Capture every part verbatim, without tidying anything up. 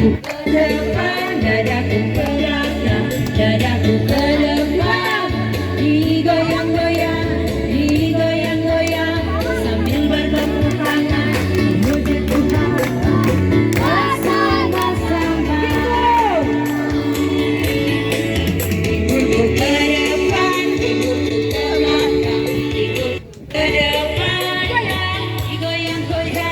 Ke depan, dadaku ke belakang, dadaku ke depan. Digoyang-goyang, digoyang-goyang, sambil bertepuk tangan, menuju Tuhan bersama-sama. Ikut ke depan, ikut ke belakang, ikut ke depan, digoyang-goyang.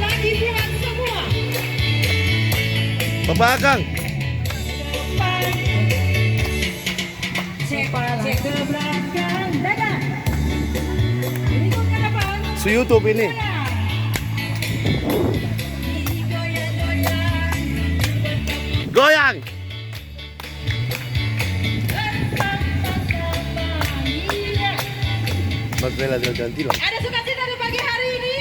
Lagi buat semua. Papa Akang. Cek, cek ke belakang. Dadah. Ini kok kenapa? Su YouTube ini. Goyang. Mas Bella sudah ganti lah. Ada sukacita di pagi hari ini.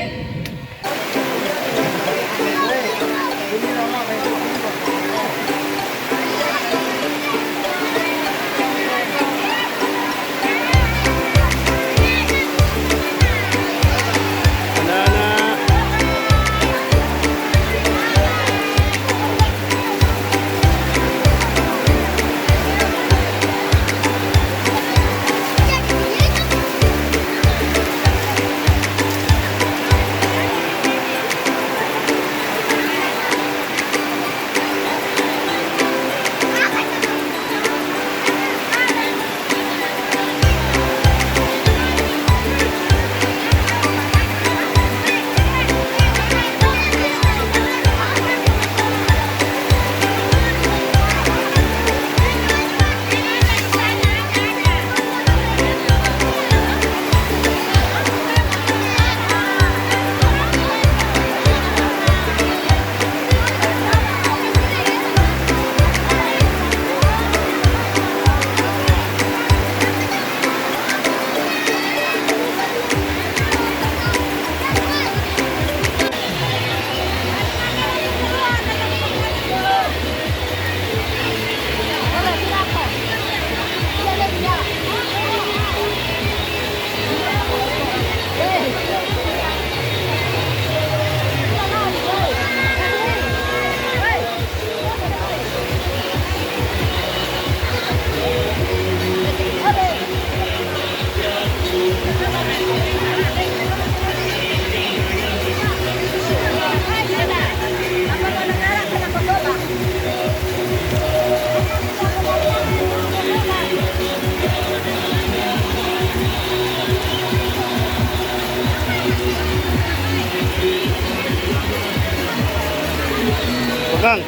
Pegang.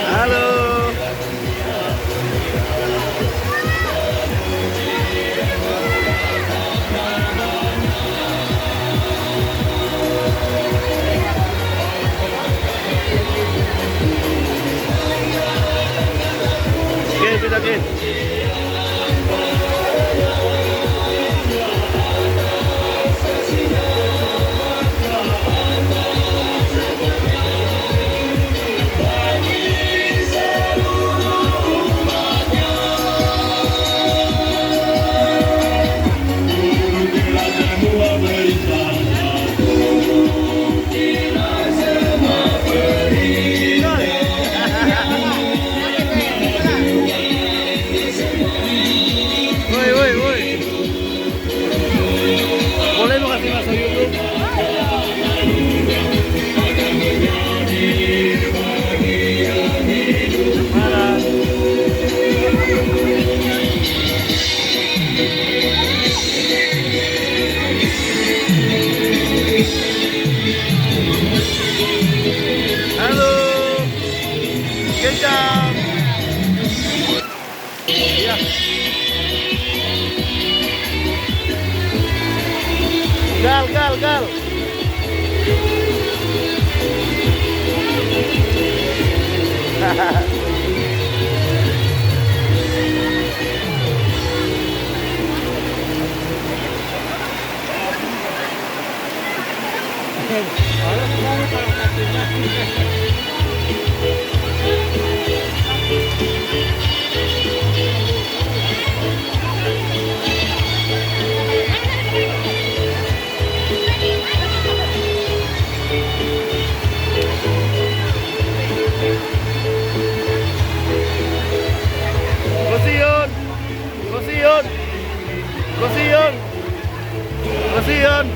Halo. Oke, kita, oke. Woi, woi, woi. Boleh lu kasih masuk YouTube? Mana? Halo. Kencang. Iya. Gal, gal, gal. Kosiyon! Kosiyon! Kosiyon! Kosiyon!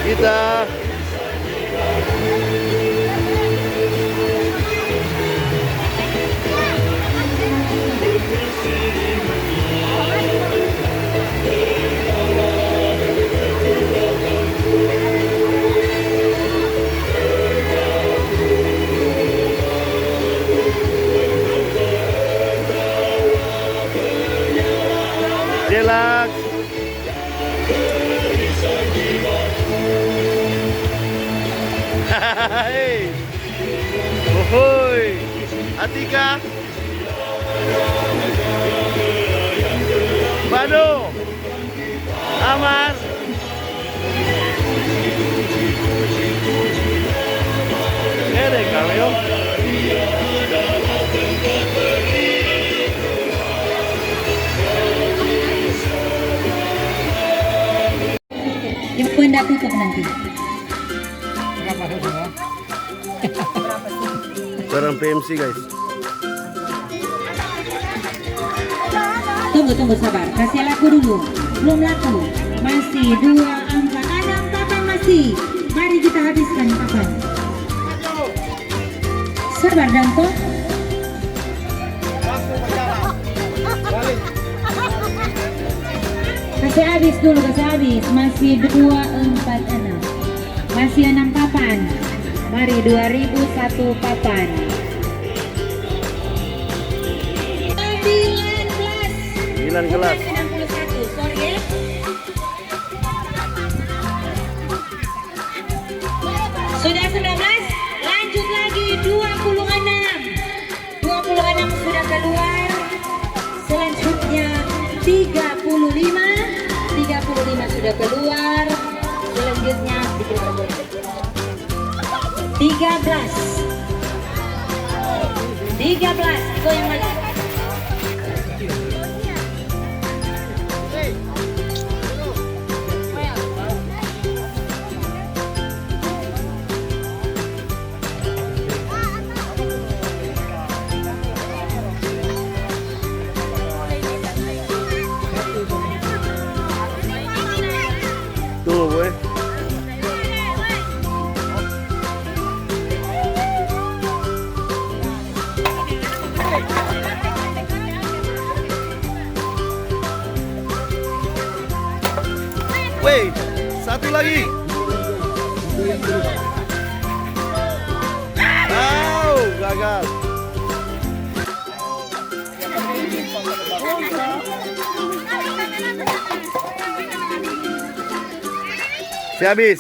Kita. Jelak. Hei. Ohoy. Atika. Mano. Amar. Ere, Kameo. Yang pendak tutup nanti. Sekarang P M C, guys. Tunggu, tunggu, sabar. Kasih laku dulu. Belum laku. Masih dua, empat, enam, papan masih. Mari kita habiskan papan. Sabar, Danto. Kasih habis dulu, kasih habis. Masih dua, empat, enam. Masih enam papan. Mari, dua ribu satu papan. Sembilan belas. Sembilan belas. Bukan enam puluh satu, sorry ya. Sudah sembilan belas, lanjut lagi dua puluh enam. Dua puluh enam sudah keluar. Selanjutnya tiga puluh lima. Tiga puluh lima sudah keluar. Selanjutnya tiga belas. Tiga belas. Itu yang mana? Tunggu, boy. Weh, satu lagi. Au, gagal. Si habis.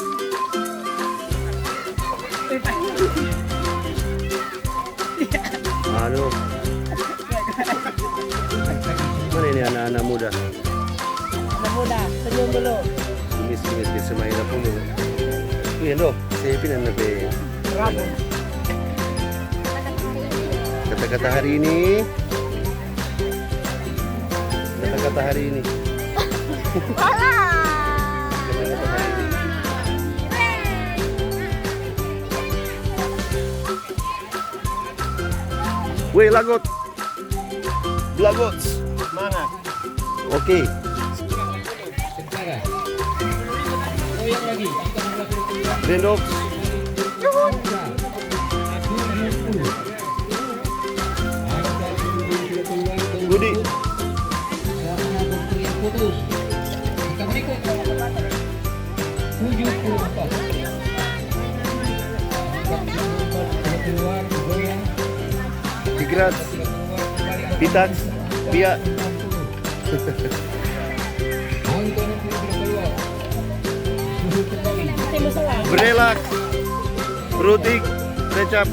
Aduh. Mana ini anak-anak muda? Anak muda, senyum dulu. Kumis-kumis di semai na pulu. Ini, doh, saya pindah na pe. Kata-kata hari ini. Kata-kata hari ini. Wala. Kata-kata hari ini. Weh, lagot. Lagot. Semangat. Oke. Bendok. Budi. Tigrat. Pitak. Pia. Brelak. Roti kecap.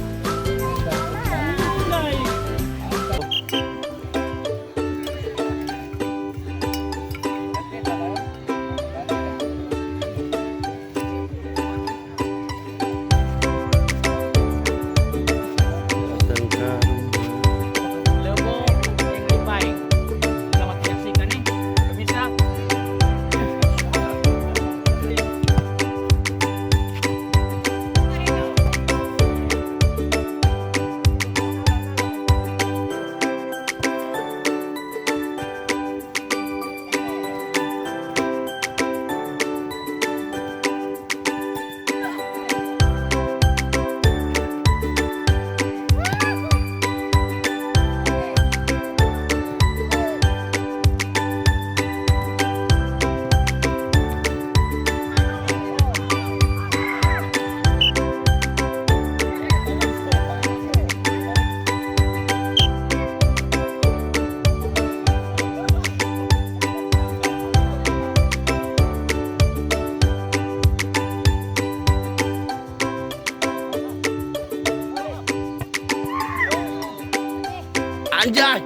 Anjay.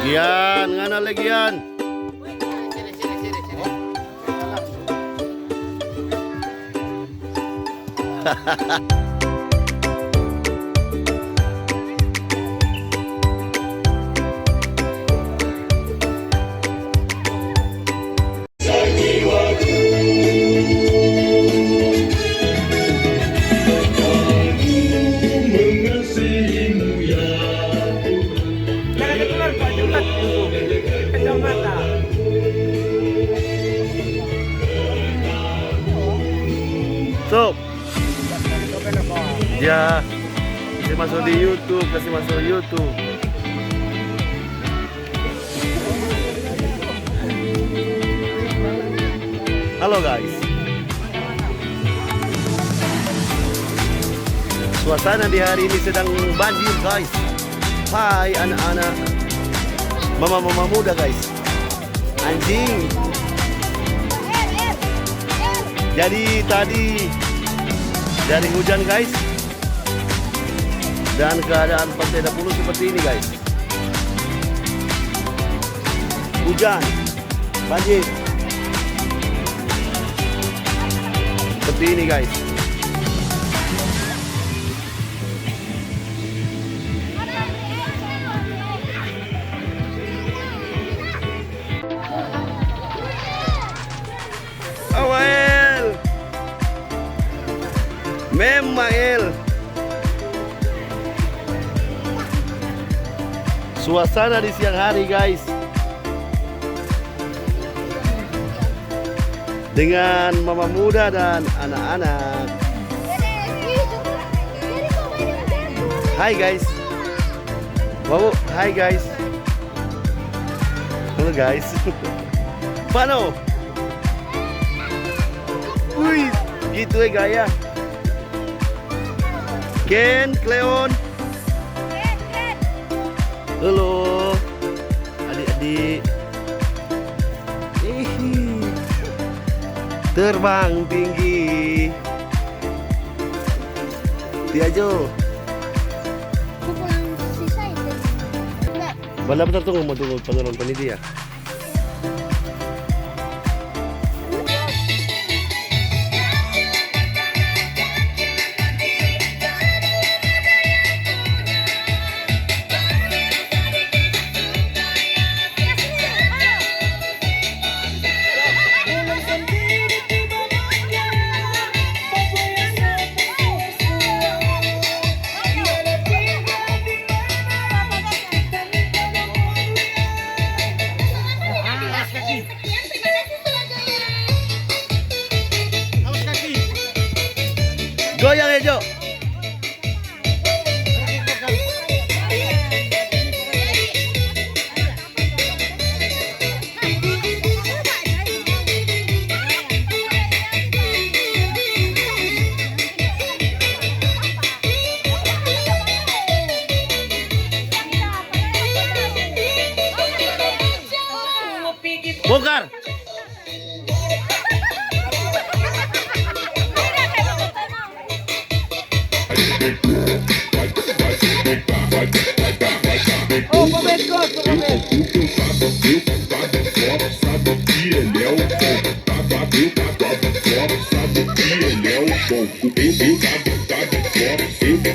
Gian, ngana lei, Gian. Stop. Ya, kasih masuk di YouTube, kasih masuk YouTube. Halo guys. Suasana di hari ini sedang banjir guys. Hai anak-anak. Mama-mama muda guys. Anjing. Jadi tadi dari hujan guys. Dan keadaan Pantai Dapulu seperti ini guys. Hujan, banjir. Seperti ini guys. Awael. Memang El. Suasana di siang hari guys. Dengan mama muda dan anak-anak. Hai guys. Wow, hai guys. Halo guys. Pano. Wih, gitu ya gaya. Ken, Cleon. Halo. Adik-adik. Ihi. Terbang tinggi. Dia Jo. Aku pulang sisa itu. Enggak. Bala bentar tunggu, mau tunggu penonton ini dia. Goyang ya, Jo. Bongkar.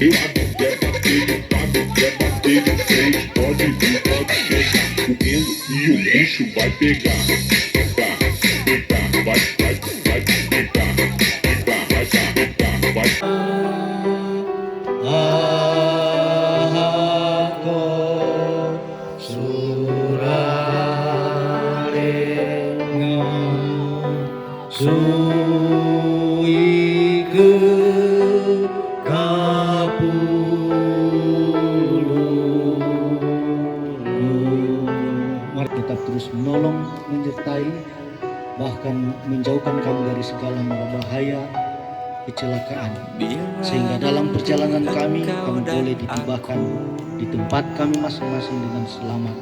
Quando der batida, quando der batida, sente, pode vir, pode chegar. O Endo e o bicho vai pegar. Pegar, pegar, vai, vai, vai, pegar, pegar, vai, vai, pegar, vai. Ahako suralenga. Sui ke kapulu. Mari tetap terus menolong, menyertai, bahkan menjauhkan kami dari segala mara bahaya, kecelakaan. Sehingga dalam perjalanan kami, kami boleh ditibahkan di tempat kami masing-masing dengan selamat.